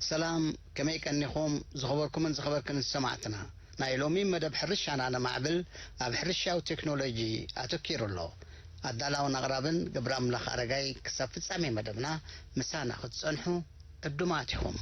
ሰላም፣ ከመይ ቀኒኹም ዝኸበርኩምን ዝኸበርክን ሰማዕትና? ናይ ሎሚ መደብ ሕርሻና ነማዕብል ኣብ ሕርሻዊ ቴክኖሎጂ ኣተኪሩ ኣሎ። ኣዳላውን ኣቕራብን ገብረ ኣምላኽ ኣረጋይ። ክሳብ ፍጻሜ መደብና ምሳና ክትጸንሑ ዕዱማት ኢኹም።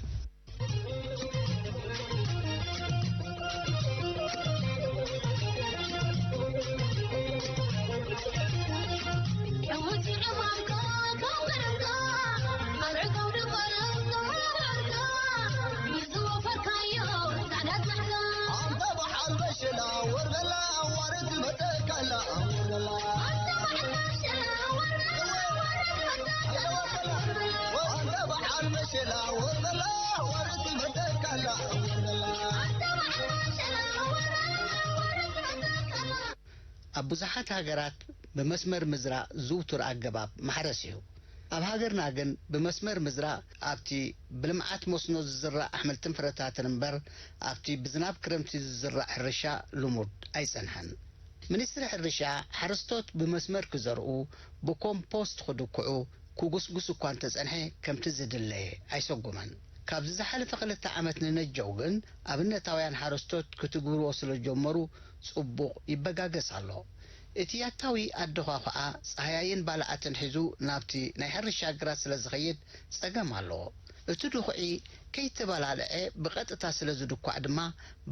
ኣብ ብዙሓት ሃገራት ብመስመር ምዝራእ ዝውቱር ኣገባብ ማሕረስ እዩ። ኣብ ሃገርና ግን ብመስመር ምዝራእ ኣብቲ ብልምዓት መስኖ ዝዝራእ ኣሕምልትን ፍረታትን እምበር፣ ኣብቲ ብዝናብ ክረምቲ ዝዝራእ ሕርሻ ልሙድ ኣይጸንሐን። ሚኒስትሪ ሕርሻ፣ ሓረስቶት ብመስመር ክዘርኡ፣ ብኮምፖስት ክድኩዑ፣ ክጉስጉስ እኳ እንተጸንሐ፣ ከምቲ ዝድለ ኣይሰጉመን። ካብዚ ዝሓለፈ ክልተ ዓመት ንነጀው ግን፣ ኣብነታውያን ሓረስቶት ክትግብርዎ ስለ ዝጀመሩ፣ ጽቡቕ ይበጋገስ ኣሎ። እቲ ያታዊ ኣደዃኹዓ ጸሃያይን ባልዓትን ሒዙ ናብቲ ናይ ሕርሻ ግራት ስለ ዝኸይድ ጸገም ኣለዎ። እቲ ድኹዒ ከይተበላልዐ ብቐጥታ ስለ ዝድኳዕ ድማ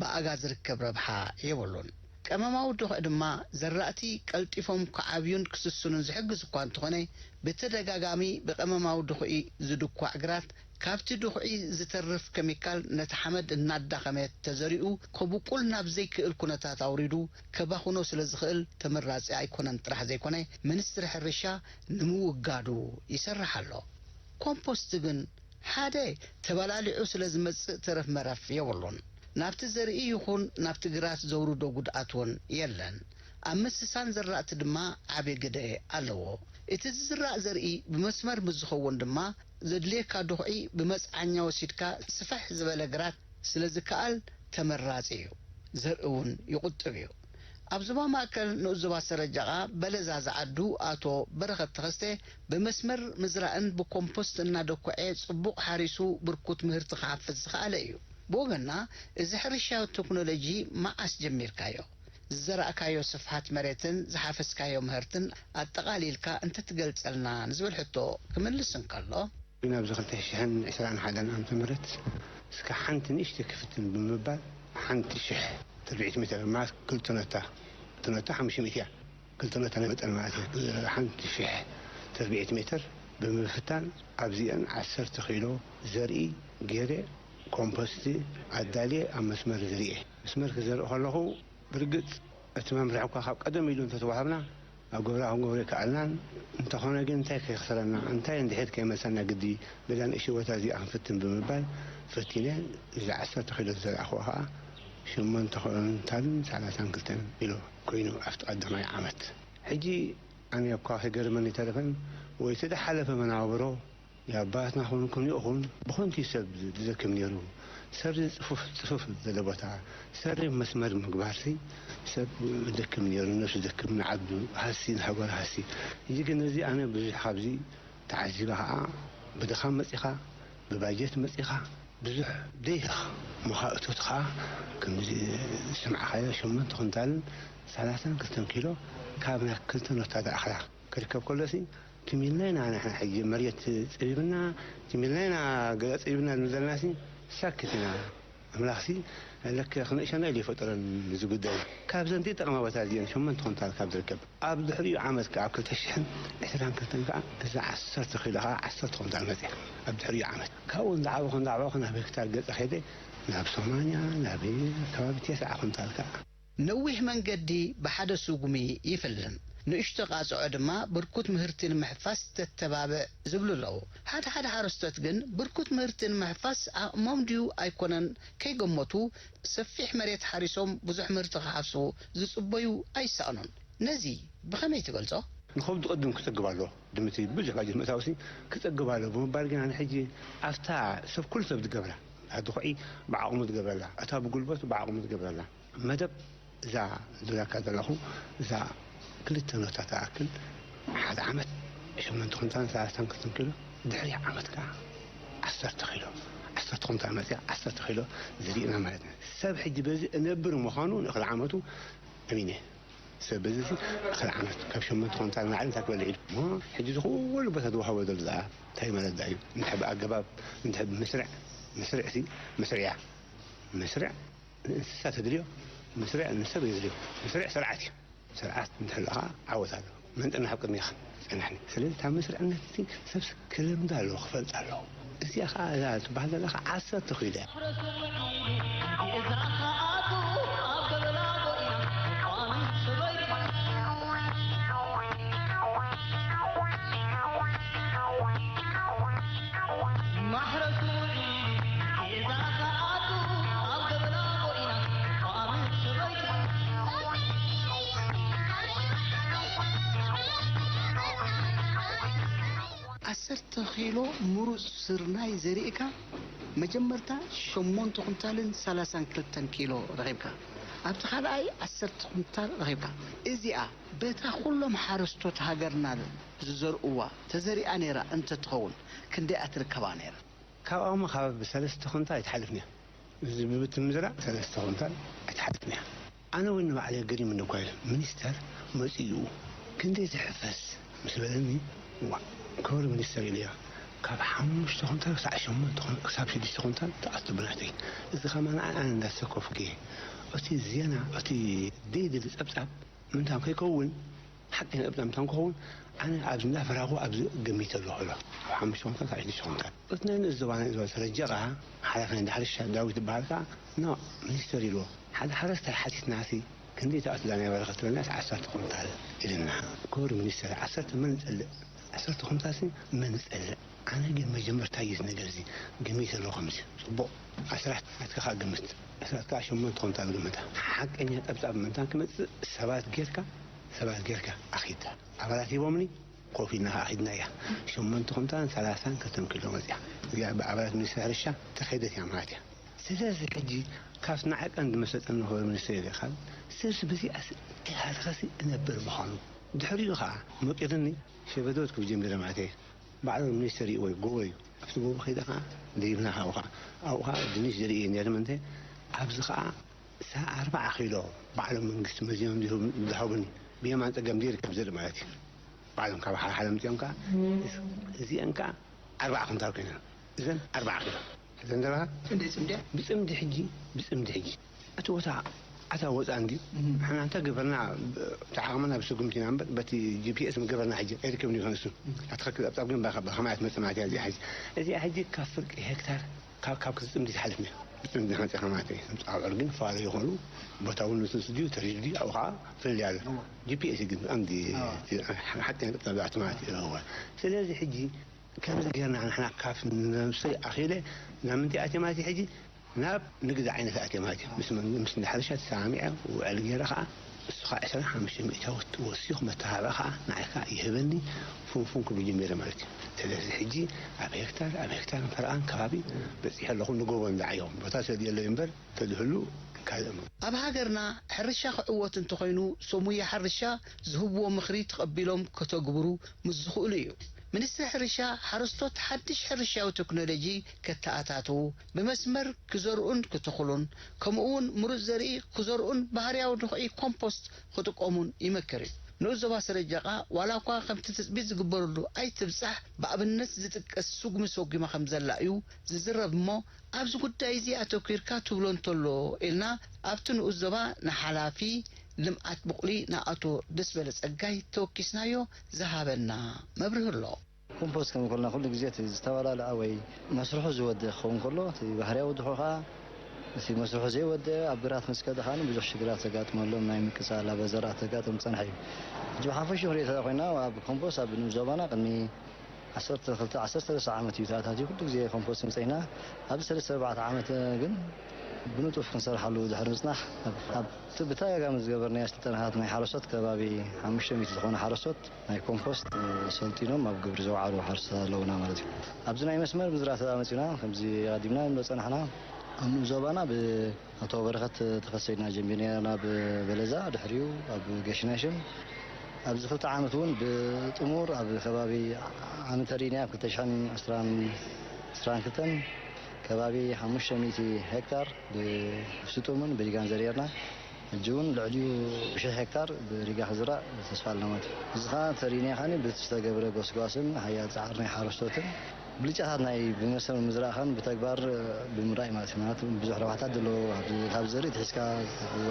ብኣጋ ዝርከብ ረብሓ የብሉን። ቀመማዊ ድኹዒ ድማ ዘራእቲ ቀልጢፎም ክዓብዩን ክስስኑን ዝሕግዝ እኳ እንተኾነ፣ ብተደጋጋሚ ብቐመማዊ ድኹዒ ዝድኳዕ ግራት ካብቲ ድኹዒ ዝተርፍ ኬሚካል ነቲ ሓመድ እናዳኸመ ተዘሪኡ ከብቁል ናብ ዘይክእል ኩነታት ኣውሪዱ ከባኹኖ ስለ ዝኽእል ተመራጺ ኣይኮነን ጥራሕ ዘይኮነ፣ ሚኒስትሪ ሕርሻ ንምውጋዱ ይሰርሕ ኣሎ። ኮምፖስት ግን ሓደ ተበላሊዑ ስለ ዝመጽእ ተረፍ መረፍ የብሉን። ናብቲ ዘርኢ ይኹን ናብቲ ግራት ዘውርዶ ጉድኣት እውን የለን። ኣብ ምስሳን ዘራእቲ ድማ ዓቢ ግደ ኣለዎ። እቲ ዝዝራእ ዘርኢ ብመስመር ምስ ዝኸውን ድማ ዘድልየካ ድኹዒ ብመጽዓኛ ወሲድካ ስፍሕ ዝበለ ግራት ስለ ዝከኣል ተመራጺ እዩ። ዘርኢ እውን ይቑጥብ እዩ። ኣብ ዞባ ማእከል ንኡስ ዞባ ሰረጃ ኸኣ በለዛ ዝዓዱ ኣቶ በረኸት ተኸስተ ብመስመር ምዝራእን ብኮምፖስት እናደኮዐ ጽቡቕ ሓሪሱ ብርኩት ምህርቲ ክሓፍስ ዝኸኣለ እዩ። ብወገንና እዚ ሕርሻዊ ቴክኖሎጂ መዓስ ጀሚርካዮ? ዝዘራእካዮ ስፍሓት መሬትን ዝሓፈስካዮ ምህርትን ኣጠቓሊልካ እንተትገልጸልና ንዝብል ሕቶ ክምልስ እንከሎ፣ ኣብዚ ክልተ ሽሕን ዕስራን ሓደን ዓመተ ምህረት እስከ ሓንቲ ንእሽተይ ክፍትን ብምባል ሓንቲ ሽሕ ትርብዒት ሜትር ማለት ክልተ ኖታ፣ ክልተ ኖታ ሓሙሽተ ሚእቲ እያ። ክልተ ኖታ ናይ መጠን ማለት እዩ። ሓንቲ ሽሕ ትርብዒት ሜትር ብምፍታን ኣብዚአን ዓሰርተ ኪሎ ዘርኢ ገይረ ኮምፖስት ኣዳልየ ኣብ መስመር ዘሪኤ። መስመር ክዘርእ ከለኹ ብርግጽ እቲ መምርሒ እኳ ካብ ቀደም ኢሉ እንተተዋህብና ኣብ ግብራ ክንገብሮ ኣይከኣልናን። እንተኾነ ግን እንታይ ከየኽስረና፣ እንታይ እንድሕር ከይመልሰና ግዲ በዛ ንእሽቶ ቦታ እዚኣ ክንፍትን ብምባል ፈቲነ። እዚ ዓሰርተ ኪሎ ዝዘራእኽዎ ኸዓ ሸሞንተ ኩንታልን ሰላሳን ክልተን ኪሎ ኮይኑ ኣብቲ ቀዳማይ ዓመት። ሕጂ ኣነ እኳ ከይገርመኒ ተረፈን ወይ እቲ ዝሓለፈ መናብሮ የኣባትና ኹን ከምኡ ኹን ብኸንቱ እዩ ሰብ ዝደክም ነይሩ። ሰሪ ጽፉፍ ጽፉፍ ዘለ ቦታ ሰሪ መስመር ምግባርሲ ሰብ ደክም ነይሩ፣ ነብሱ ደክም፣ ንዓዱ ሃሲ፣ ንሃገሩ ሃሲ። ሕጂ ግን እዚ ኣነ ብዙሕ ካብዚ ተዓዚበ ኸዓ ብድኻም መጺኻ፣ ብባጀት መጺኻ፣ ብዙሕ ደይኻ ምዃ እቶት ኸዓ ከምዚ ዝሰማዕኻዮ ሸሞንተ ኩንታልን ሰላሳን ክልተን ኪሎ ካብ ናይ ክልተ ኖታ ዝኣኽላ ክርከብ ከሎሲ ትም ኢልና ኢና ንሕና ሕጂ መሬት ጸቢብና፣ ትም ኢልና ኢና ገዛ ጸቢብና ንብል ዘለናሲ ሳክት ኢና። ኣምላኽሲ ለከ ክንእሸና ኢሉ ይፈጠረን እዚ ጉዳይ። ካብዘን ዘይጠቕማ ቦታ እዚአን ሸሞንተ ኩንታል ካብ ዝርከብ ኣብ ድሕሪኡ ዓመት ከኣ ኣብ ክልተ ሽሕን ዕስራን ክልተን ከኣ እዛ ዓሰርተ ኪሎ ከኣ ዓሰርተ ኩንታል መጽያ ኣብ ድሕሪኡ ዓመት። ካብኡ እንዳዓበኹ እንዳዓበኹ ናብ ሄክታር ገጸ ከይደ ናብ ሰማንያ ናብ ከባቢ ተስዓ ኩንታል ከኣ። ነዊሕ መንገዲ ብሓደ ስጉሚ ይፍልም፣ ንእሽቶ ቃጽዖ ድማ ብርኩት ምህርቲ ንምሕፋስ ተተባብዕ ዝብሉ ኣለዉ። ሓደ ሓደ ሓረስቶት ግን ብርኩት ምህርቲ ንምሕፋስ ዓቕሞም ድዩ ኣይኮነን ከይገመቱ ሰፊሕ መሬት ሓሪሶም ብዙሕ ምህርቲ ክሓፍሱ ዝጽበዩ ኣይሳእኑን። ነዚ ብኸመይ ትገልጾ? ንኸብዱ ቅድም ክጸግብ ኣለዎ። ድምቲ ብዙሕ ባጀት ምእታውሲ ክጸግብ ኣለዎ ብምባል ግን ኣነ ሕጂ ኣብታ ሰብ ኩሉ ሰብ ዝገብራ፣ ኣድኹዒ ብዓቕሙ ዝገብረላ፣ እታ ብጉልበቱ ብዓቕሙ ዝገብረላ መደብ እዛ ዝብላካ ዘለኹ እዛ ክልተ ኖታ ትኣክል ሓደ ዓመት ሸሞንተ ኩንታን ሰላሳን ክልተን ኪሎ ድሕሪ ዓመት ከኣ ዓሰርተ ኪሎ ዓሰርተ ኩንታል መፅያ፣ ዓሰርተ ኪሎ ዘሪእና ማለት ነው። ሰብ ሕጂ በዚ እነብር ምዃኑ ንእኽሊ ዓመቱ ኣሚነ። ሰብ በዚ እዚ እኽሊ ዓመት ካብ ሸሞንተ ኩንታል ንላዕሊ እንታይ ክበልዕ ኢሉ። እሞ ሕጂ እዚ ኩሉ ቦታ ዝወሃቦ ዘሎ ዝኣ እንታይ ማለት እዩ? እንታይ ብኣገባብ፣ እንታይ ብመስርዕ፣ መስርዕ ሲ መስርዕ እያ። መስርዕ ንእንስሳ ተድልዮ፣ መስርዕ ንሰብ የድልዮ። መስርዕ ስርዓት እዩ። ስርዓት እንተሎ ከዓ ዓወት ኣሎ። መንጠና ኣብ ቅድሜኻ ጸናሕኒ። ስለዚ እታ መስርዕነት እቲ ሰብስ ክልምዳ ኣለዎ፣ ክፈልጣ ኣለዎ። እዚኣ ከዓ እዛ ትበሃል ዘላ ከዓ ዓሰርተ ኪሎ እያ። ዓሰርተ ኪሎ ምሩፅ ስርናይ ዘሪእካ መጀመርታ ሸሞንተ ኩንታልን ሰላሳን ክልተን ኪሎ ረኺብካ፣ ኣብቲ ካልኣይ ዓሰርተ ኩንታል ረኺብካ። እዚኣ በታ ኩሎም ሓረስቶት ሃገርና ዝዘርእዋ ተዘሪኣ ነይራ እንተትኸውን ክንደይ ኣትርከባ ነይራ? ካብኣሞ ካብ ሰለስተ ኩንታል ኣይትሓልፍን እያ። እዚ ብብቲ ምዝራእ ሰለስተ ኩንታል ኣይትሓልፍን እያ። ኣነ እውን ንባዕለይ ገሪሙኒ እኳ ኢለ፣ ሚኒስተር መጺኡ ክንደይ ዝሕፈስ ምስ በለኒ፣ ዋእ፣ ክቡር ሚኒስተር ኢለዮ፣ ካብ ሓሙሽተ ኩንታል ክሳዕ ሸሞንተ ኩን-፣ ክሳብ ሽዱሽተ ኩንታል ትኣቱ ብናተይ። እዚ ኸማን ኣነ እንዳሰከፍኩ እየ። እቲ ዜና፣ እቲ ደይድሊ ጸብጻብ ምንታን ከይከውን፣ ሓቂ ነጥብና ምታን ክኸውን፣ ኣነ ኣብዚ እንዳፈራኹ ኣብዚ ገሚተ ኣለኹ ኣሎ። ኣብ ሓሙሽተ ኩንታል፣ ካብ ሽዱሽተ ኩንታል። እቲ ናይ ንኡስ ዞባና ዝወሰደ ጀቓ፣ ሓላፊ ናይ ሕርሻ ዳዊት ዝበሃል ከኣ፣ ኖ፣ ሚኒስተር ኢልዎ። ሓደ ሓረስታይ ሓቲትናሲ፣ ክንደይ ትኣትላ ናይ በረኸት ትብለናስ፣ ዓሰርተ ኩንታል ኢልና። ክቡር ሚኒስተር፣ ዓሰርተ መን ይጸልእ? ዓሰርተ ኩንታልሲ መን ይጸልእ? ኣነ ግን መጀመርታ እዩ እዚ ነገር እዚ ገሚተ ኣለኹ ከምዚ። ጽቡቕ፣ ኣስራት ናትካ ከኣ ግምት። ኣስራት ከኣ ሸሞንተ ኩንታል ግምታ። ሓቀኛ ጸብጻብ ምእንታን ክመጽእ ሰባት ጌርካ፣ ሰባት ጌርካ ኣኺድካ። ኣባላት ሂቦምኒ፣ ኮፍ ኢልና ከኣ ኺድናያ። ሸሞንተ ኩንታልን ሰላሳን ክልተን ኪሎ መጺኣ። እዚኣ ብኣባላት ሚኒስትሪ ሕርሻ ተኸይደት እያ ማለት እያ። ስለዚ ሕጂ ካብቲ ንዓይ ቀንዲ መሰጠኒ ክብሪ ሚኒስትር ኢለ ካብ ሰብሲ በዚኣስ እንታይ ሃለኸሲ እነብር ምዃኑ ድሕሪኡ ከኣ መቂርኒ ሸበደወት ክብ ጀሚረ ማለት እየ። ባዕሉ ሚኒስትር እዩ ወይ ጎቦ እዩ። ኣብቲ ጎቦ ከይደ ከኣ ደይብና ካብኡ ከኣ ኣብኡ ከኣ ድንሽ ዘርኢ እየ ነይረ ምእንተ ኣብዚ ከኣ ሳ ኣርባዓ ኪሎ ባዕሎም መንግስቲ መዚኖም ዝሃቡኒ ብየማን ጸገም ዘይርከብ ዘርኢ ማለት እዩ። ባዕሎም ካብ ሓሓለ ምጽኦም ከኣ እዚአን ከኣ ኣርባዓ ኩንታል ኮይነን እዘን ኣርባዓ ኪሎ እዘን ዘለኻ ክንደይ ጽምዲ እያ? ብጽምዲ ሕጂ ብጽምዲ ሕጂ እቲ ቦታ ኣታ ወጻ እንዲ ንሕና እንተ ገበርና ተዓቕመና ብስጉምቲ ኢና እምበር በቲ ጂ ፒ ኤስ ምገበርና ሕጂ ኣይርከብን ይኾን እሱ ኣትኸክል ኣብጻብ ግን ባኻ ብኸማያት መጽማት እያ እዚኣ ሕጂ እዚኣ ሕጂ ካብ ፍርቂ ሄክታር ካብ ካብ ክትጽምዲ ዝሓልፍ እያ ብጽምዲ ሓንጺኻ ማለት እዩ ኣብዑር ግን ፋለ ይኾኑ ቦታ እውን ንስንስ ድዩ ተሪር ድዩ ኣብኡ ከዓ ፍልልይ ኣሎ ጂ ፒ ኤስ ግን ኣምዲ ሓቂ ነጥብታት ማለት እዩ ስለዚ ሕጂ ከምዚ ጌርና ንሕና ካብ ነብሰይ ኣኺለ ናብ ምንታይ ኣትየ ማለት እዩ ሕጂ ናብ ንግዲ ዓይነት ኣትየ ማለት እዩ ምስ መን- ምስ እንዳ ሕርሻ ተሰማሚዐ ውዕል ገይረ ከዓ እሱ ከዓ ዕስራን ሓሙሽተ ሚእታዊት ወሲኹ መተባብዒ ከዓ ንዓይ ከዓ ይህበኒ ፉንፉን ክብል ጀሚረ ማለት እዩ ስለዚ ሕጂ ኣብ ሄክታር ኣብ ሄክታር ፈረቓን ከባቢ በፂሐ ኣለኹ ንጎቦ እንዳዓዮም ቦታ ስለዝየለይ እምበር ተዝህሉ ካልእ እሞ ኣብ ሃገርና ሕርሻ ክዕወት እንተኾይኑ ሰሙያ ሕርሻ ዝህብዎ ምኽሪ ተቐቢሎም ከተግብሩ ምስ ዝኽእሉ እዩ። ሚኒስትሪ ሕርሻ ሓረስቶት ሓድሽ ሕርሻዊ ቴክኖሎጂ ከተኣታትዉ፣ ብመስመር ክዘርኡን ክትኽሉን፣ ከምኡ እውን ምሩፅ ዘርኢ ክዘርኡን ባህርያዊ ድኹዒ ኮምፖስት ክጥቀሙን ይመክር እዩ። ንኡስ ዞባ ሰረጀቓ ዋላ እኳ ከምቲ ትፅቢት ዝግበረሉ ኣይትብፃሕ ብኣብነት ዝጥቀስ ስጉሚ ሰጒማ ከምዘላ እዩ ዝዝረብ እሞ ኣብዚ ጉዳይ እዚ ኣተኲርካ ትብሎ እንተሎ ኢልና ኣብቲ ንኡስ ዞባ ንሓላፊ ልምዓት ብቑሊ ንኣቶ ደስበለ ፀጋይ ተወኪስናዮ ዝሃበና መብርሂ ኣሎ። ኮምፖስት ከመይ ኮልና ኩሉ ግዜ እቲ ዝተባላልዐ ወይ መስርሑ ዝወደእ ክኸውን ከሎ እቲ ባህርያዊ ድኾ ከዓ እቲ መስርሑ ዘይወደአ ኣብ ግራት ምስ ከደ ከዓ ብዙሕ ሽግራት ዘጋጥመሎም ናይ ምቅፃል ኣብ ዘራእቲ ዘጋጥም ዝፀንሐ እዩ። ሕጂ ብሓፈሽኡ ክንሪኦ እንተ ኮይና ኣብ ኮምፖስት ኣብ ንኡስ ዞባና ቅድሚ ዓሰርተ ክልተ ዓሰርተ ሰለስተ ዓመት እዩ ተኣታትዩ ኩሉ ግዜ ኮምፖስት መፅኢና ኣብዚ ሰለስተ ኣርባዕተ ዓመት ግን ብንጡፍ ክንሰርሓሉ ድሕሪ ምፅናሕ ኣብቲ ብተደጋጋሚ ዝገበርናዮ ስልጠናታት ናይ ሓረስቶት ከባቢ ሓሙሽተ ሚእቲ ዝኾኑ ሓረስቶት ናይ ኮምፖስት ሰልጢኖም ኣብ ግብሪ ዘውዓሉ ሓረስቶት ኣለውና ማለት እዩ። ኣብዚ ናይ መስመር ምዝራእ ተኣ መፂና ከምዚ ኣቐዲምና ንብሎ ፀናሕና ኣብ ንኡስ ዞባና ብ ኣቶ በረኸት ተኸሰ ኢና ጀሚርና ናብ በለዛ፣ ድሕሪኡ ኣብ ገሽናሽም። ኣብዚ ክልተ ዓመት እውን ብጥሙር ኣብ ከባቢ ዓመተ ርኢናያ ኣብ ክልተ ሽሕን ዕስራን ዕስራን ክልተን ከባቢ ሓሙሽተ ሚእቲ ሄክታር ብስጡምን ብሪጋን ዘሪኤርና። ሕጂ እውን ልዕሊኡ ሽሕ ሄክታር ብሪጋ ክዝራእ ተስፋ ኣለና ማለት እዩ። እዚ ኸዓ ተሪእናዮ ኸዓ ብዝተገብረ ጎስጓስን ሓያል ፃዕሪ ናይ ሓረስቶትን ብልጫታት ናይ ብመሰል ምዝራእኻን ብተግባር ብምርኣይ ማለት እዩ። ማለት ብዙሕ ረብሓታት ዘለዎ ካብ ዘርኢ ትሒዝካ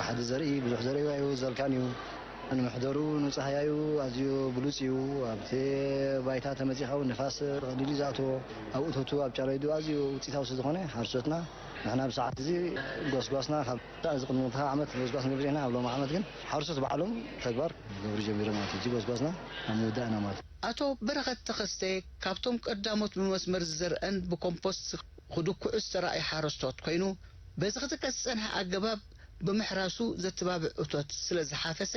ሓደ ዘርኢ ብዙሕ ዘርኢ እዩ ዘልካን እዩ። ንምሕደሩ ንፀሃያዩ ኣዝዩ ብሉፅ እዩ። ኣብቲ ባይታ ተመፂኻ እውን ንፋስ ብቐሊሉ እዩ ዝኣትዎ። ኣብ እቶቱ ኣብ ጫረይዱ ኣዝዩ ውፅኢታዊ ስለዝኾነ ሓርሶትና ንሕና ብሰዓት እዚ ጎስጓስና ካብ እዚ ቅድሚ ክልተ ዓመት ጎስጓስ ንገብር ኢና። ኣብ ሎም ዓመት ግን ሓርሶት ባዕሎም ተግባር ክገብሩ ጀሚሮም ማለት እዩ። እዚ ጎስጓስና ኣብ ምውዳእና ማለት እዩ። ኣቶ በረኸት ተኸስተ ካብቶም ቀዳሞት ብመስመር ዝዘርአን ብኮምፖስት ክድኩዑ ዝተራእዩ ሓረስቶት ኮይኑ፣ በዚ ክጥቀስ ዝጸንሐ ኣገባብ ብምሕራሱ ዘተባብዕ እቶት ስለ ዝሓፈሰ፣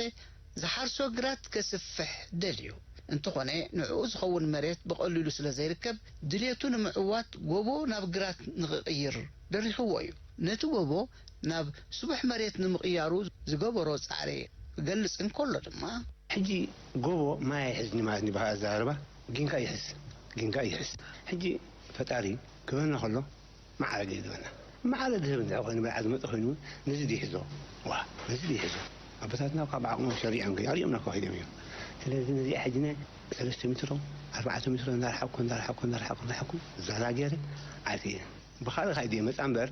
ዝሓርሶ ግራት ከስፍሕ ደልዩ። እንተኾነ ንዕኡ ዝኸውን መሬት ብቐሊሉ ስለ ዘይርከብ፣ ድልየቱ ንምዕዋት ጎቦ ናብ ግራት ንኽቕይር ደሪኽዎ እዩ። ነቲ ጎቦ ናብ ስቡሕ መሬት ንምቕያሩ ዝገበሮ ጻዕሪ ክገልጽ እንከሎ ድማ፣ ሕጂ ጎቦ ማይ ኣይሕዝን እዩ ማለት እዩ ብኻልእ ኣዘራርባ፣ ጊንካ ይሕዝ፣ ጊንካ ይሕዝ። ሕጂ ፈጣሪ ክህበና ከሎ ማዕረ ድዩ ዝህበና? ማዕረ ድህብ እንድሕር ኮይኑ ብልዓ ዝመጸ ኮይኑ እውን ነዚ ድዩ ይሕዞ? ዋ ነዚ ድዩ ይሕዞ? ኣቦታትና እኳ ብዓቕሞም ሰሪዖም ግን ኣሪኦምና እኳ ከይዶም እዮም። ስለዚ ነዚኣ ሕጂ ናይ ሰለስተ ሜትሮ ኣርባዕተ ሜትሮ እንዳርሓቅኩ እንዳርሓቅኩ እንዳርሓቅኩ እንዳርሓቅኩ ዛላ ገይረ ኣትየ። ብኻልእ ካይድ እየ መጻ እምበር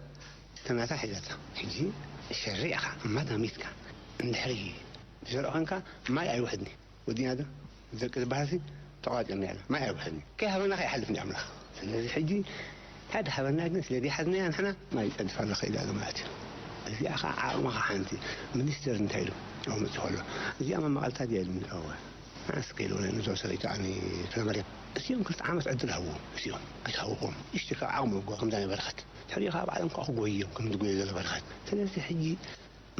ተናታ ሒዛታ። ሕጂ ሸሪዕኻ ማታ ሚትካ እንድሕሪ ትዘርኦ ኮንካ ማይ ኣይውሕድን እዩ። ወዲና ዶ ደቂ ዝበሃልሲ ተቋጢርና ያለ ማይ ኣይውሕድን እዩ። ከይሃበና ከይሓልፍ እንዲ ኣምላኽ። ስለዚ ሕጂ እንታይ ድሓበና ግን ስለ ዘይሓዝናያ ንሕና ማይ ይጸድፍ ኣሎ ከይዳ ኣሎ ማለት እዩ። እዚኣ ከዓ ዓቕምኻ ሓንቲ ሚኒስተር እንታይ ኢሉ ኣውምፅ ከሎ እዚኣ መማቐልታ ድያ ኢሉ እወ ንዓስ ከይሉ ነዞ ሰበይቱ ኣነ ፍለመርያም እሲኦም ክልተ ዓመት ዕድል ሃብዎም እሲኦም ኣይትሃብዎም እሽቲ ካብ ዓቕሙ እጎ ከምዛ ናይ በረኸት ሕሪኻ ባዕሎም ከዓ ክጎይዮም ከም ዝጎየ ዘሎ በረኸት ስለዚ ሕጂ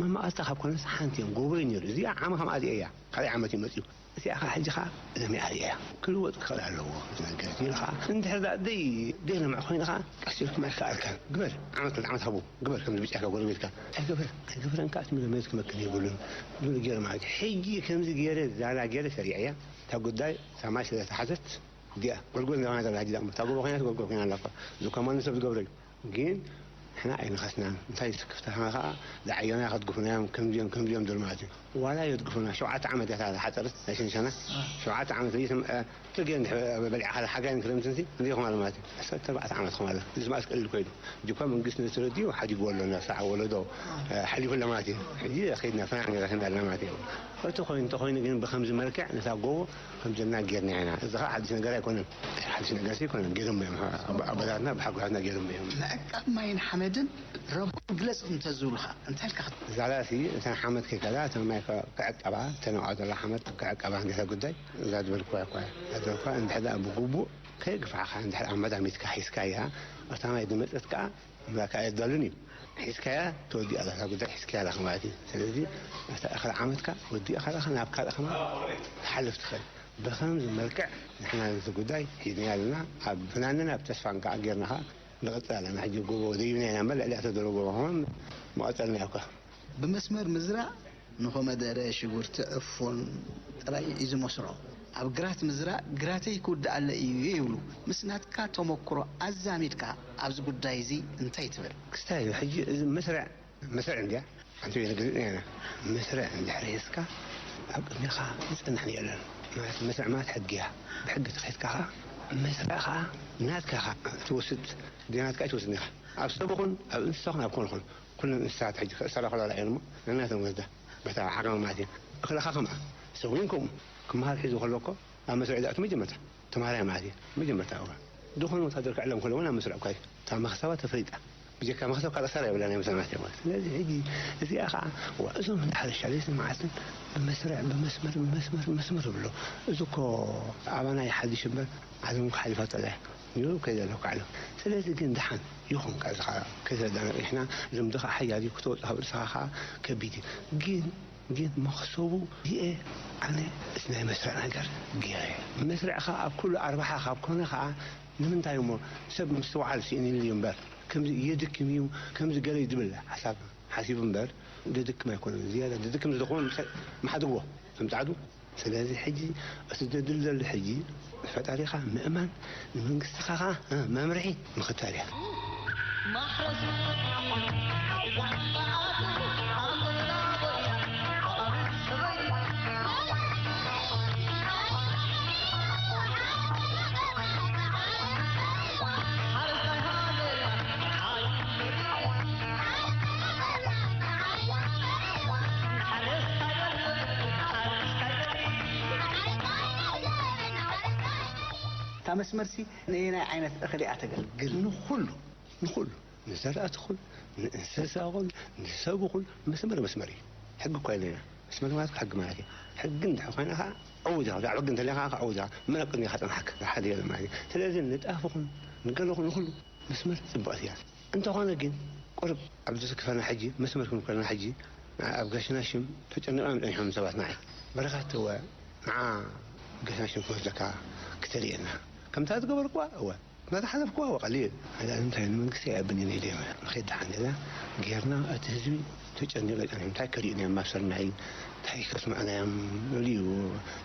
መማቐልታ ካብ ኮነስ ሓንቲ እዮም ጎቦይ ነይሩ እዚኣ ዓመ ከም ኣዚኣ እያ ካልኣይ ዓመት እዩ መፅዩ እዚኣ ከዓ ሕጂ ከዓ ለሚዓ እያ ክልወጥ ክኽእል ኣለዎ እዚ ነገር ኢሉ ከዓ እንድሕር ደኣ ደይ ደይ ለምዕ ኮይኑ ከዓ ቀስ ኢልኩም ኣይከኣልካን ግበር ዓመት ክልተ ዓመት ሃቡ ግበር ከምዚ ብጫ ካብ ጎረቤትካ ኣይገበረ ኣይገበረን ከዓ እቲ መሬት ክመክን የብሉን ዝብል ገይረ ማለት እዩ ሕጂ ከምዚ ገይረ ዛላ ገይረ ሰሪዐያ እታ ጉዳይ ሳማይ ስለ ተሓዘት እዚኣ ጎልጎል እንዳኾና ዘላ ሕጂ ዳሞ እታ ጎቦ ኮይና ጎልጎል ኮይና ኣላ እኳ እዚ እኳ ማንም ሰብ ዝገብሮ እዩ ግን ንሕና ኣይነኸስናን እንታይ ስክፍታና ከዓ ዝዓየና ከድግፉና እዮም ከምዚኦም ከምዚኦም ዝብል ማለት እዩ ዋላ የድግፉና ሸውዓተ ዓመት እያ እታ ዝሓፀረት ናይ ሸንሸና ሸውዓተ ዓመት ዘይስምዐ ትርጌ በሊዕኻ ሓጋይን ክረምትን ሲ እንዲኹም ኣሎ ማለት እዩ። ዕስራተ ኣርባዕተ ዓመት ኹም ኣሎ። እዚ መኣስ ቀሊል ኮይኑ። ጅኳ መንግስቲ ነቲ ረድዩ ሓዲግዎ ኣሎ ናብ ሰዓ ወለዶ ሓሊፉ ኣሎ ማለት እዩ። ሕጂ ከይድና ፍናዕ ገዛ ክንዳ ኣለና ማለት እዩ። እቲ ኮይኑ እንተኾይኑ ግን ብኸምዚ መልክዕ ነታ ጎቦ ከም ዘለና ጌርና ኢና። እዚ ኸዓ ሓድሽ ነገር ኣይኮነን። ሓድሽ ነገር ሲ ኣይኮነን። ጌሮም እዮም ኣቦታትና ብሓጎታትና ጌሮም እዮም። ምዕቃብ ማይን ሓመድን ረብሕኡ ግለጽ እንተዝብሉኻ እንታይ ኢልካ ክትዛላ ሲ እተን ሓመድ ከይከዳ እተን ማይ ክዕቀባ እተን ኣብኣ ዘሎ ሓመድ ክዕቀባ እንዲታ ጉዳይ እዛ ዝበልኩዋ እኳ እያ እዛ ዝበልኩዋ እንድሕር ደኣ ብግቡእ ከየግፋዕካ እንድሕር ኣብ መዳሚትካ ሒዝካያ እታ ማይ ዝመጸት ከኣ ምላካ ኣየዳሉን እዩ ሒዝካያ ተወዲኣ እዛ ጉዳይ ሒዝካያ ኣለኻ ማለት እዩ ስለዚ እታ እኽሊ ዓመትካ ወዲእካ ኣለኻ ናብ ካልእ ከማ ትሓልፍ ትኽእል ብኸምዚ መልክዕ ንሕና ነቲ ጉዳይ ሒዝናዮ ኣለና ኣብ ፍናንን ኣብ ተስፋን ከዓ ጌርና ከዓ ንቐጽል ኣለና ሕጂ ጎቦ ደይብና ኢና እምበር ልዕሊ ኣቶ ደረጎ ከማን መቐጸልና እኳ ብመስመር ምዝራእ ንኾመደረ ሽጉርቲ ዕፉን ጥራይ እዩ ዝመስሮ ኣብ ግራት ምዝራእ ግራተይ ክውድኣለ እዩ ይብሉ ምስ ናትካ ተመክሮ ኣዛሚድካ ኣብዚ ጉዳይ እዚ እንታይ ትብል ክስታይ እዩ ሕጂ እዚ መስርዕ መስርዕ እንድያ ሓንቲ ቤት ግዝእ ነና መስርዕ እንድሕር ሒዝካ ኣብ ቅድሜኻ ዝጸንሕ የለን ማለት መስርዕ ማለት ሕጊ እያ ብሕጊ ተኸድካ ኸዓ መስርዕ ኸዓ ናትካ ኸዓ ትወስድ ናትካ ኣይትወስድን ኢኻ ኣብ ሰብ ኹን ኣብ እንስሳ ኹን ኣብ ኮን ኹን ኩለን እንስሳት ሕጂ ክእሰራ ከለዋ እየን እሞ ነናተን ወስዳ በታ ዓቕሚ ማለት እዩ እኽልኻ ከምኣ ሰብ እውን ከምኡ ክመሃር ሒዙ ከሎ እኮ ኣብ መስርዕ ዝኣቱ መጀመርታ ተምሃራይ ማለት እዩ መጀመርታ እዋ ዝኾነ ወታደር ክዕለም ከሎ እውን ኣብ መስርዕ እኳ እዩ እታ መኽሰባ ተፈሊጣ ብጀካ መኽሰብ ካልእ ክሳራ የብላን ናይ መሰናዕቲ ማለት ስለዚ ሕጂ እዚኣ ከዓ ዋ እዞም እንዳ ሕርሻ ለይትን መዓልትን ብመስርዕ ብመስመር ብመስመር ብመስመር ይብሎ እዚ እኮ ኣባና ይሓድሽ እምበር ዓለም እኮ ሓሊፋቶ ኣላ እያ ይብሉ ከይደ ኣለኩ ዓለም ስለዚ ግን ደሓን ይኹን ካብዚ ከዓ ከይተረዳና ሪሕና ልምዲ ከዓ ሓያል እዩ ክተወፅእ ካብ ርእስኻ ከዓ ከቢድ እዩ ግን ግን መኽሰቡ ዲኤ ኣነ እቲ ናይ መስርዕ ነገር ገይረ መስርዕ ከዓ ኣብ ኩሉ ኣርባሓ ካብ ኮነ ከዓ ንምንታይ እሞ ሰብ ምስትውዓል ስኢንሉ እዩ እምበር ከምዚ የድክም እዩ ከምዚ ገለ እዩ ዝብል ሓሳብ ሓሲቡ እምበር ዘድክም ኣይኮነን ዝያዳ ዘድክም ዝኸውን ምሓድግዎ ከም ፃዕዱ ስለዚ ሕጂ እቲ ዘድሊ ዘሎ ሕጂ ፈጣሪኻ ምእማን ንመንግስትኻ ከዓ መምርሒ ምኽታል እያ እታ መስመርሲ ነየናይ ዓይነት እኽሊ እያ ተገልግል? ንኹሉ፣ ንኹሉ፣ ንዘራእቲ ኹን፣ ንእንስሳ ኹን፣ ንሰብ ኹን፣ መስመር መስመር እዩ። ሕጊ እኳ የለና። መስመር ማለት ሕጊ ማለት እዩ። ሕጊ እንድሕር ኮይና ከዓ ዕውት ኢኻ። ብዛዕባ ሕጊ እንተለካ ከዓ ዕውት ኢኻ። መረቅ እንዲኻ ጸንሓካ። ሓደ የለ ማለት እዩ። ስለዚ ንጣፍ ኹን፣ ንገለ ኹን፣ ንኹሉ መስመር ጽብቕቲ እያ። እንተኾነ ግን ቁሩብ ኣብ ዝስክፈና ሕጂ፣ መስመር ክንኮና ሕጂ፣ ኣብ ጋሽና ሽም ተጨኒቖም ጸኒሖም ሰባት ንዓይ። በረኻት እወ፣ ንዓ ጋሽና ሽም ክወስደካ ክተርእየና። ከምታ ዝገበርኩዋ እወ፣ እናተሓለፍኩዋ እወ፣ ቀሊል። ኣላ እንታይ ንመንግስቲ ኣይብልን ኢለ እየ። ንኸይድ ደሓን ኢላ ጌርና፣ እቲ ህዝቢ ተጨኒቑ ጸኒሑ። እንታይ ከርእዩና እዮም ኣብ ስርናይ? እንታይ ከስምዑና እዮም? ኢሉ እዩ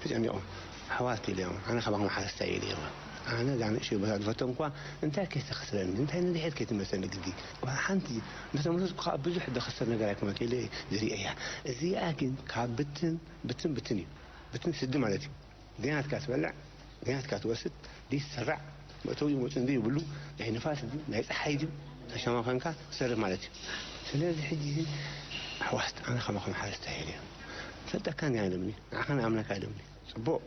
ተጨኒቑ። ኣሕዋት ኢለ እዮም። ኣነ ካባኹም ሓረስታይ ኢለ እዮም። ኣነ እዛ ንእሽተይ ቦታ ዝፈተንኩዋ እንታይ ከይተኸስረኒ፣ እንታይ ንድሕሪት ከይትመልሰኒ ግዲ። ዋላ ሓንቲ እንተተመለስኩ ከዓ ብዙሕ ዘኸስር ነገር ኣይኮነን ኢለ ዝርእያ እያ። እዚኣ ግን ካብ ብትን፣ ብትን፣ ብትን እዩ። ብትን ስዲ ማለት እዩ። ዘይናትካ ትበልዕ፣ ዘይናትካ ትወስድ፣ ዘይትሰራዕ፣ መእተዊ መውፅኢ ዘይብሉ፣ ናይ ንፋስ ድዩ፣ ናይ ፀሓይ ድዩ፣ ተሸማመምካ ትሰርሕ ማለት እዩ። ስለዚ ሕጂ ኣሕዋት ኣነ ከማኹም ሓረስታይ ኢለ እዮም። ንፈልጠካ እንዲና ኢሎምኒ፣ ንዓኻ ንኣምነካ ኢሎምኒ። ፅቡቕ።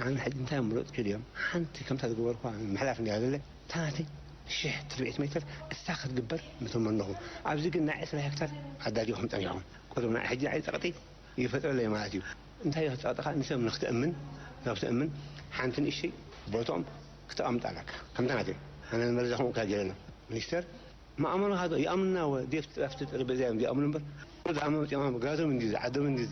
ኣነ ሕጂ እንታይ ምረጽኩ ኢሎም ሓንቲ ከምታ ዝገበርኩዋ ምሕላፍ እንድያ ዘለ፣ እታ ናተይ ሽሕ ትርብዒት ሜትር እሳ ክትግበር ምተመነኹ። ኣብዚ ግን ናይ ዕስራ ሄክታር ኣዳሊኹም ጸኒሕኩም። ቁሩብ ናይ ሕጂ ናይ ጸቕጢ ይፈጥረለይ ማለት እዩ። እንታይ እዩ ጸቕጥኻ? ንሰብ ንክትእምን፣ ንክትእምን ሓንቲ ንእሽተይ ቦትኦም ክተቐምጥ ኣለካ። ከምታ ናተይ ኣነ ንመረዛ ከምኡ ከ ገይረና ሚኒስተር ማእመኑ ሃዶ ይኣምኑና ወ ዴፍቲ ኣብቲ ጠረጴዛ እዮም ዝኣምኑ እምበር፣ ዝኣምኑ መፂኦም ጋዞም እንዲዚ ዓዶም እንዲዚ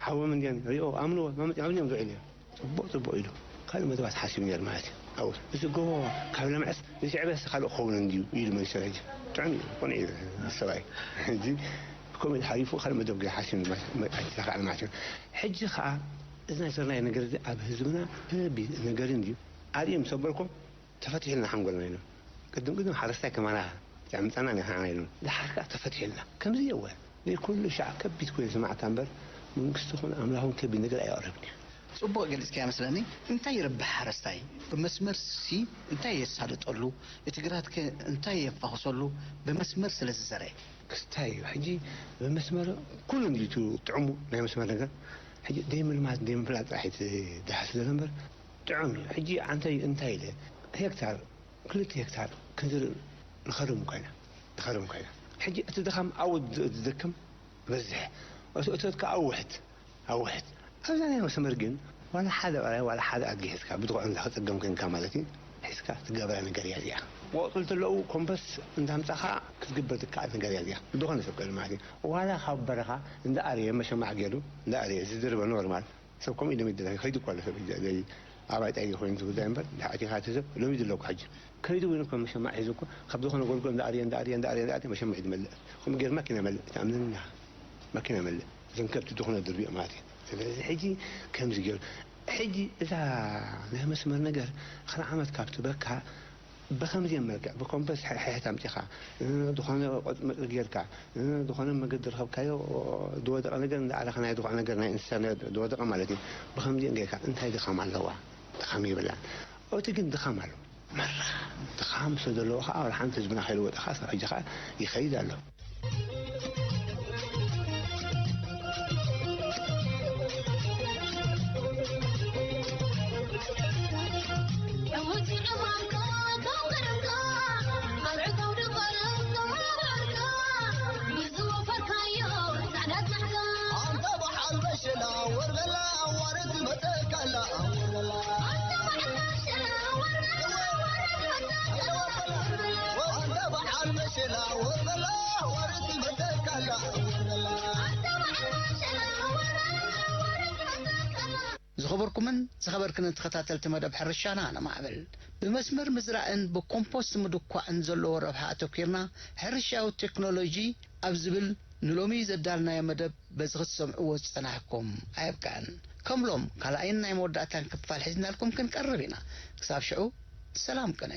ሓዎም እንዲያን ሪኦ ኣምንዎ ማመፂኦም እዮም ዝውዕል እዮም። ፅቡቅ ፅቡቅ ኢሉ ካልእ መደባት ሓሲቡ ነይሩ ማለት እዩ። ኣብኡ እዚ ጎቦ ካብ ለምዐስ ንሽዕበስ ካልእ ክኸውን እንድዩ ኢሉ መሊሱ። ሕጂ ጥዑም እዩ፣ ቅኑዕ እዩ ሰብኣይ። ሕጂ ከምኡ ኢሉ ሓሊፉ ካልእ መደብ ገይሩ ሓሲቡ ኣይተሳካዕን ማለት እዩ። ሕጂ ከዓ እዚ ናይ ዘርናዮ ነገር እዚ ኣብ ህዝብና ህቢ ነገር እንድዩ ኣርእዮም ምስ ኣበልኮ ተፈቲሕልና ሓንጎልና ኢሎም። ቅድም ቅድም ሓረስታይ ከማና ዘዕምፀና ኢና ንሕና ኢሎም። ድሓር ከዓ ተፈቲሕልና። ከምዚ የወ ናይ ኩሉ ሻዕ ከቢድ ኮይኑ ስማዕታ እምበር መንግስቲ ኹን ኣምላኽ ኹን ከቢድ ነገር ኣየቕርብን እዩ። ጽቡቕ ገሊጽካዮ መስለኒ። እንታይ ይረብሕ ሓረስታይ? ብመስመር ሲ እንታይ የሳልጠሉ? እቲ ግራትከ እንታይ የፋኹሰሉ? ብመስመር ስለ ዝዘርአ። ክስታይ እዩ። ሕጂ ብመስመር ኩሉ እንድዩ ጥዕሙ ናይ መስመር ነገር። ሕጂ ደይ ምልማት ደይ ምፍላጥ ጥራሕ እዩ እቲ ድሓር ስለ ዘንበር ጥዑም እዩ። ሕጂ ኣንተ እንታይ ኢለ ሄክታር ክልተ ሄክታር ክንዝርእ ንኸርም እኳ ኢና፣ ንኸርም እኳ ኢና። ሕጂ እቲ ድኻም ኣብኡ ዝ-፣ ዝደክም ይበዝሕ። እቲ እቶት ከኣ ኣብ ውሕድ፣ ኣብ ውሕድ። ኣብዛ ናይ መስመር ግን ዋላ ሓደ ብዕራይ ዋላ ሓደ ኣድጊ ሒዝካ ብድኹዒ እንዳ ክጽገም ኮንካ ማለት እዩ፣ ሒዝካ ትገብራ ነገር እያ እዚኣ። ወቕቲ እንተለዉ ኮምበስ እንዳምጻኻ ክትግበር ትከኣል ነገር እያ እዚኣ። ብዝኾነ ሰብ ቀል ማለት እዩ። ዋላ ካብ በረኻ እንዳ ኣርየ መሸማዕ ገይሩ፣ እንዳ ኣርየ ዝድርበ ኖርማል። ሰብ ከምኡ ኢሎም ይደለ-፣ ከይዱ እኮ ኣሎ ሰብ፣ ዘይ-፣ ኣባይ ጣይ ኮይኑ ዝጉዳይ እምበር፣ ድሓ ኣቲኻ እቲ ሰብ ሎሚ ዘለኩ ሕጂ። ከይዱ እውን እኮ መሸማዕ ሒዙ እኮ፣ ካብ ዝኾነ ጎልጎል እንዳኣርየ፣ እንዳኣርየ፣ እንዳኣርየ፣ እንዳኣርየ መሸማዕ ሒዙ መልእ። ከምኡ ገይሩ ማኪና መልእ፣ ትኣምነኒ ኢኻ። ማኪና መልእ። እዞም ከብቲ ዝኾነ ድርቢኦም ማለት እዩ። ስለዚ ሕጂ ከምዚ ገይሩ፣ ሕጂ እዛ ናይ መስመር ነገር፣ ኣኽሪ ዓመት ካብ ትበካ፣ ብኸምዚኦም መልክዕ፣ ብኮምበስ ሕሕት ኣምጺኻ፣ እ፣ ዝኾነ ቆጽ-፣ መጽ ጌርካ፣ እ፣ ዝኾነ መገዲ ረኸብካዮ፣ ዝወደቐ ነገር እንዳኣረኻ፣ ናይ ዝኾነ ነገር፣ ናይ እንስሳ ነገር ዝወደቐ ማለት እዩ። ብኸምዚኦም ጌርካ፣ እንታይ ድኻም ኣለዋ? ድኻም የብላን። እቲ ግን ድኻም ኣሎ። መራ ድኻም ስለ ዘለዎ ኸዓ፣ ወላ ሓንቲ ህዝብና ከይልወጠ ኸዓ፣ ክሳብ ሕጂ ኸዓ ይኸይድ ኣሎ። ዝኸበርኩምን ዝኸበርክንን ተኸታተልቲ መደብ ሕርሻና ነማዕብል። ብመስመር ምዝራእን ብኮምፖስት ምድኳዕን ዘለዎ ረብሓ ኣተኲርና፣ ሕርሻዊ ቴክኖሎጂ ኣብ ዝብል ንሎሚ ዘዳልናዮ መደብ በዚ ክትሰምዕዎ ዝጸናሕኩም ኣየብቅዐን። ከም ሎም ካልኣይን ናይ መወዳእታን ክፋል ሒዝናልኩም ክንቀርብ ኢና። ክሳብ ሽዑ ሰላም ቅነ።